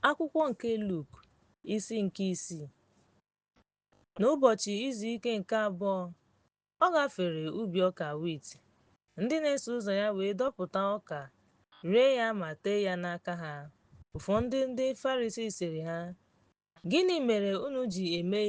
Akwụkwọ nke Luk, isi nke isii. N'ụbọchị izu ike nke abụọ, ọ gafere ubi ọka wit. Ndị na-eso ụzọ ya wee dọpụta ọka, rie ya ma tee ya n'aka ha. Ụfọdụ ndị Farisii sịrị ha, Gịnị mere unu ji eme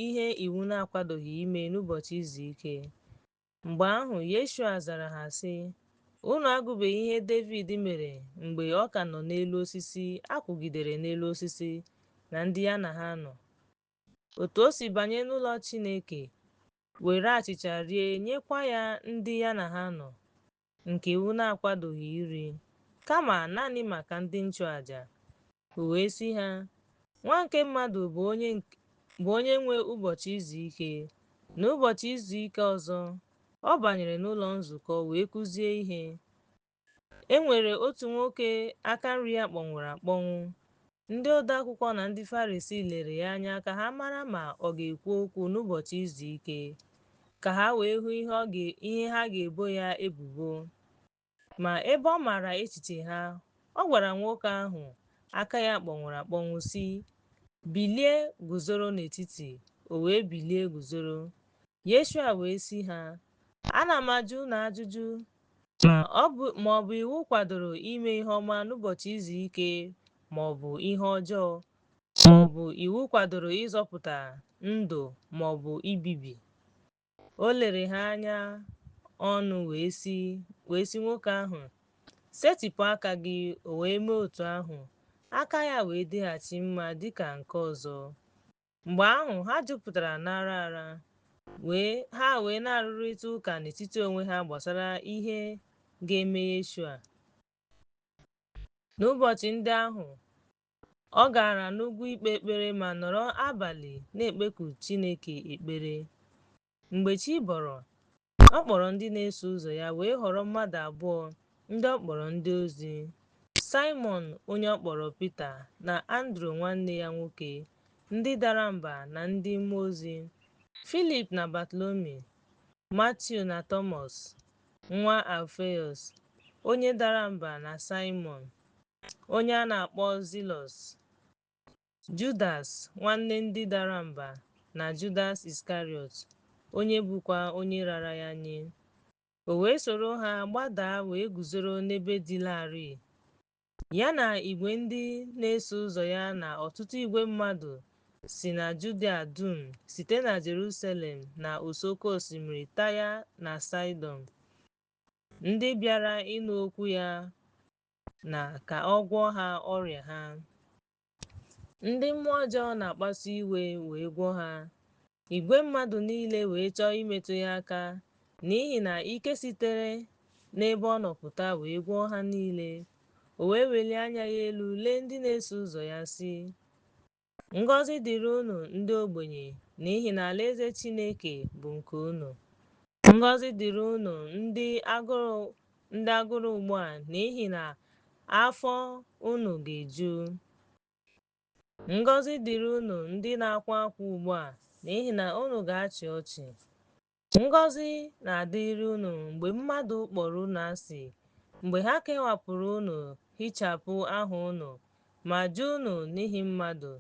ihe iwu na-akwadoghị ime n'ụbọchị izu ike? Mgbe ahụ Yeshua zara ha sị, Unu agụbeghị ihe Devid mere mgbe ọ ka nọ n'elu osisi a kwụgidere n'elu osisi na ndị ya na ha nọ? Otu o si banye n'ụlọ Chineke, were achịcha rie nyekwa ya ndị ya na ha nọ, nke iwu na-akwadoghị iri, kama naanị maka ndị nchụaja. O wee sị ha, Nwa nke mmadụ bụ onye nwe ụbọchị izu ike. N'ụbọchị izu ike ọzọ, ọ banyere n'ụlọ nzukọ wee kụzie ihe. E nwere otu nwoke aka nri ya kpọnwụrụ akpọnwụ. Ndị odeakwụkwọ na ndị Farisii lere ya anya ka ha mara ma ọ ga-ekwu okwu n'ụbọchị izu ike, ka ha wee hụ ihe ha ga-ebo ya ebubo. Ma ebe ọ maara echiche ha, ọ gwara nwoke ahụ aka ya kpọnwụrụ akpọnwụ sị, Bilie guzoro n'etiti. O wee bilie guzoro. Yeshua wee sị ha, Ana m ajụ unu ajụjụ, ma ọ bụ iwu kwadoro ime ihe ọma n'ụbọchị izu ike ma ọ bụ ihe ọjọọ, ma ọ bụ iwu kwadoro ịzọpụta ndụ ma ọ bụ ibibi? O lere ha anya ọnụ wee sị nwoke ahụ, Setịpụ aka gị. O wee mee otu ahụ, aka ya wee dịghachi mma dịka nke ọzọ. Mgbe ahụ ha jupụtara n'ara ara, ha wee na-arụrịta ụka n'etiti onwe ha gbasara ihe ga-eme Yeshua. N'ụbọchị ndị ahụ, ọ gara n'ugwu ikpe ekpere ma nọrọ abalị na-ekpeku Chineke ekpere. Mgbe chi bọrọ, ọ kpọrọ ndị na-eso ụzọ ya wee họrọ mmadụ abụọ ndị ọ kpọrọ ndị ozi, Saịmọn onye ọ kpọrọ Pita na Andru nwanne ya nwoke, ndị dara mba na ndị mmụọ ozi, Filip na Batalomi, Matiu na Tọmọs, nwa Alfeus, onye dara mba na Saịmọn, onye a na-akpọ Zilọs, Judas nwanne ndị dara mba na Judas Iskarịọt, onye bụkwa onye rara ya nye. O wee soro ha gbadaa wee guzoro n'ebe dị larịị. Ya na igwe ndị na-eso ụzọ ya na ọtụtụ igwe mmadụ si na Judia dum, site na Jerusalem na ụsọ oke osimiri Taya na Saịdọn, ndị bịara ịnụ okwu ya na ka ọ gwọọ ha ọrịa ha. Ndị mmụọ ọjọọ na-akpasu iwe wee gwọọ ha. Igwe mmadụ niile wee chọọ imetụ ya aka, n'ihi na ike sitere n'ebe ọ nọ pụta wee gwọọ ha niile. O wee welie anya ya elu lee ndị na-eso ụzọ ya sị, Ngọzi dịrị unu ndị ogbenye, n'ihi na alaeze Chineke bụ nke unu. Ngọzi dịrị unu ndị agụrụ ugbu a, n'ihi na afọ unu ga-eju. Ngọzi dịrị unu ndị na-akwa akwa ugbu a, n'ihi na unu ga-achị ọchị. Ngọzi na-adịrị unu mgbe mmadụ kpọrọ unu asị, mgbe ha kewapụrụ unu hichapụ aha unu, ma jụ unu n'ihi mmadụ,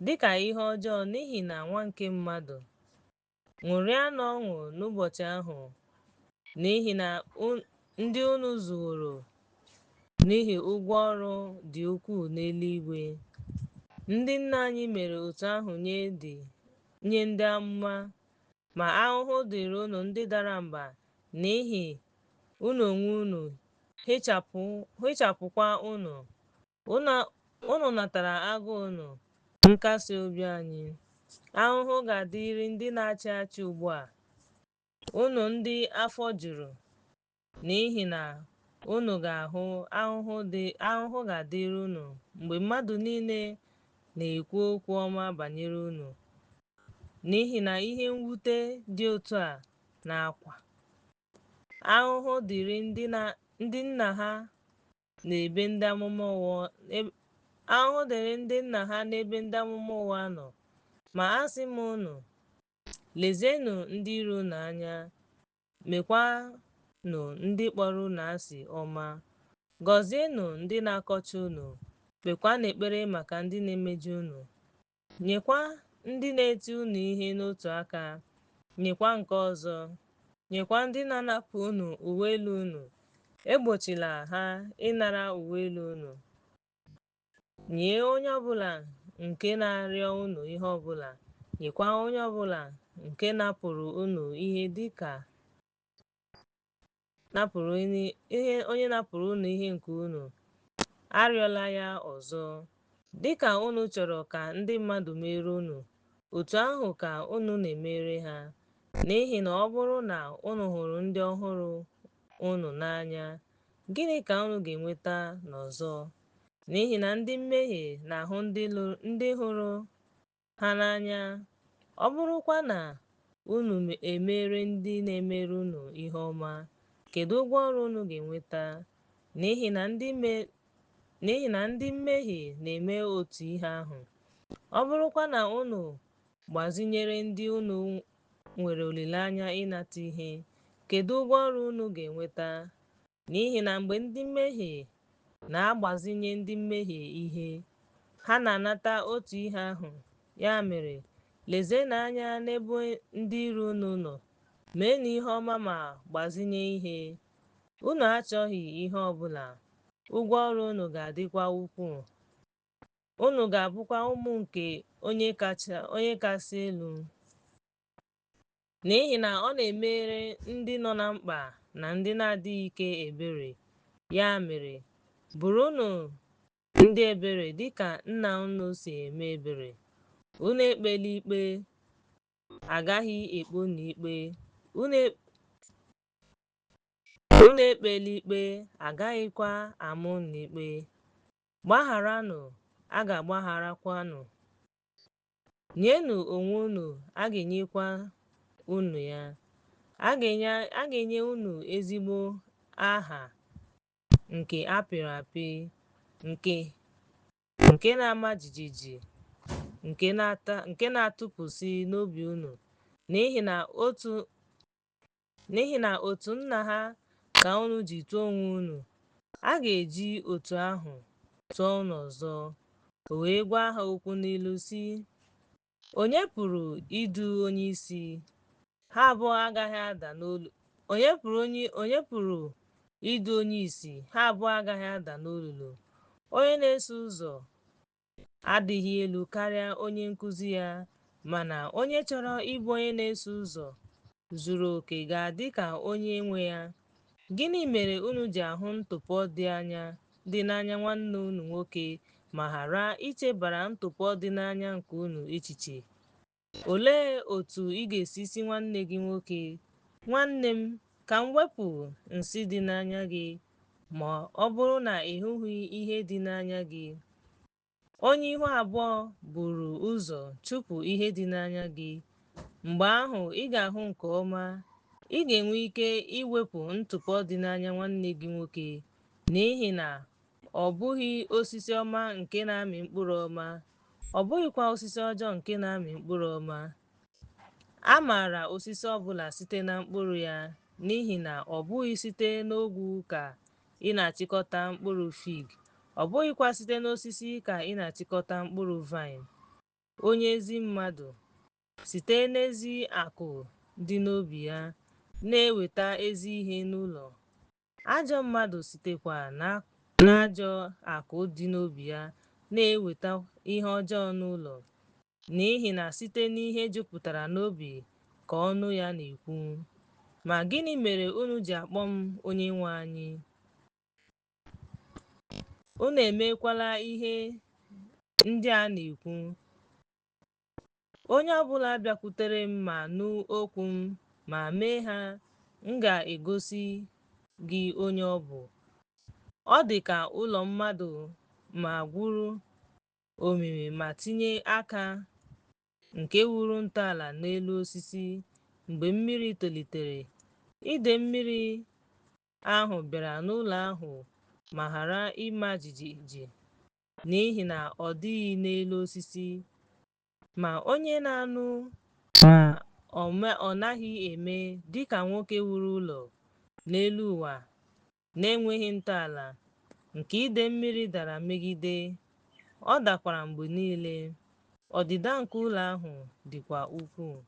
dịka ihe ọjọọ n'ihi na nwa nke mmadụ. Ṅụrịanụ ọṅụ n'ụbọchị ahụ, n'ihi na ndị unu zụworo n'ihi ụgwọ ọrụ dị ukwuu n'eluigwe. Ndị nna anyị mere otu ahụ nye ndị amụma. Ma ahụhụ dịrị unu ndị dara mba n'ihi unu onwe unu, hichapụkwa unu. Unu natara agụụ unu, nkasi obi anyị. Ahụhụ ga-adịrị ndị na-achị achị ugbu a, unu ndị afọ juru, n'ihi na unu ga-ahụ ahụhụ ga-adịrị unu mgbe mmadụ niile na-ekwu okwu ọma banyere unu, n'ihi na ihe mwute dị otu a na-akwa. Ahụhụ dịrị ndị nna ha n'ebe ndị amụma ụwa ahụhụ dịrị ndị nna ha n'ebe ndị amụma ụwa nọ. Ma asị m unu, lezienụ ndị iro unu anya, mekwanụ ndị kpọrọ unu asị ọma, gọzienụ ndị na-akọcha unu, Kpekwanụ ekpere maka ndị na-emejọ unu. Nyekwa ndị na-eti unu ihe n'otu aka, nyekwa nke ọzọ. Nyekwa ndị na-anapụ unu uwe elu unu, egbochila ha ịnara uwe elu unu. Nye onye ọbụla nke na-arịọ unu ihe ọbụla, nyekwa onye ọbụla nke napụrụ unu ihe dịka napụrụ ihe onye napụrụ unu ihe nke unu, arịọla ya ọzọ. Dịka unu chọrọ ka ndị mmadụ meere unu, otu ahụ ka unu na-emere ha. N'ihi na ọ bụrụ na unu hụrụ ndị ọhụrụ unu n'anya, gịnị ka unu ga-enweta n'ọzọ? N'ihi na ndị mmehie na-ahụ ndị hụrụ ha n'anya. Ọ bụrụkwa na unu emere ndị na-emere unu ihe ọma, kedu ụgwọ ọrụ unu ga-enweta? N'ihi na ndị mmehie na-eme otu ihe ahụ. Ọ bụrụkwa na unu gbazinyere ndị unu nwere olileanya ịnata ihe, kedu ụgwọ ọrụ unu ga-enweta? N'ihi na mgbe ndị mmehie na-agbazinye ndị mmehie ihe, ha na-anata otu ihe ahụ. Ya mere, lezienụ anya n'ebe ndị iro unu nọ, meenụ ihe ọma ma gbazinye ihe. Unu achọghị ihe ọbụla, ụgwọ ọrụ unu ga-adịkwa ukwuu. Unu ga-abụkwa ụmụ nke Onye Kasị Elu. N'ihi na ọ na-emere ndị nọ na mkpa na ndị na-adịghị ike ebere. Ya mere, bụrụnụ ndị ebere dịka Nna unu si eme ebere. Unu ekpela ikpe, agaghị ekpe unu ikpe. Unu ekpela ikpe, agaghịkwa ama unu ikpe. Gbagharanụ, a ga-agbagharakwanụ. Nyenụ onwe unu, a ga-enyekwa unu ya. A ga-enye unu ezigbo aha nke a pịrị apị, nke na-ama jijiji, nke na-atụpụsị n'obi unu, n'ihi na otu nna ha ka unu ji tụọ onwe unu, a ga-eji otu ahụ tụọ unu ọzọ. O wee gwa ha okwu n'ilu sị, Onye pụrụ idu onye isi? Ha abụọ agaghị ada n'olu. Onye pụrụ idu onye isi? Ha abụọ agaghị ada n'olulu. Onye na-eso ụzọ adịghị elu karịa onye nkụzi ya, mana onye chọrọ ịbụ onye na-eso ụzọ zuru oke ga-adị ka onye nwe ya. Gịnị mere unu ji ahụ ntụpọ dị n'anya nwanne unu nwoke ma ghara ichebara ntụpọ dị n'anya nke unu echiche? Olee otú ị ga-esi sị nwanne gị nwoke, 'Nwanne m, ka m wepụ nsị dị n'anya gị,' ma ọ bụrụ na ị hụghị ihe dị n'anya gị? Onye ihu abụọ, buru ụzọ chụpụ ihe dị n'anya gị, mgbe ahụ ị ga-ahụ nke ọma, ị ga-enwe ike iwepụ ntụpọ dị n'anya nwanne gị nwoke. N'ihi na ọ bụghị osisi ọma nke na-amị mkpụrụ ọma, ọ bụghịkwa osisi ọjọọ nke na-amị mkpụrụ ọma. A maara osisi ọ bụla site na mkpụrụ ya, n'ihi na ọ bụghị site n'ogwu ka ị na-achịkọta mkpụrụ fig, ọ bụghịkwa site n'osisi ka ị na-achịkọta mkpụrụ vaịn. Onye ezi mmadụ, site n'ezi akụ dị n'obi ya, na-eweta ezi ihe n'ụlọ. Ajọ mmadụ sitekwa n'ajọ akụ dị n'obi ya na-eweta ihe ọjọọ n'ụlọ, n'ihi na site n'ihe jupụtara n'obi ka ọnụ ya na-ekwu. Ma gịnị mere unu ji akpọ m Onyenwe anyị? Unu emekwala ihe ndị a na-ekwu. Onye ọbụla bịakwutere m ma nụ okwu m ma mee ha, m ga-egosi gị onye ọ bụ. Ọ dị ka ụlọ mmadụ ma gwuru omimi ma tinye aka nke wuru ntọala n'elu osisi. Mgbe mmiri tolitere, ide mmiri ahụ bịara n'ụlọ ahụ ma ghara ịma jijiji, n'ihi na ọ dịghị n'elu osisi. Ma onye na-anụ ma ọ naghị eme dịka nwoke wuru ụlọ n'elu ụwa na-enweghị ntọala, nke ide mmiri dara megide. Ọ dakwara mgbe niile, ọdịda nke ụlọ ahụ dịkwa ukwuu.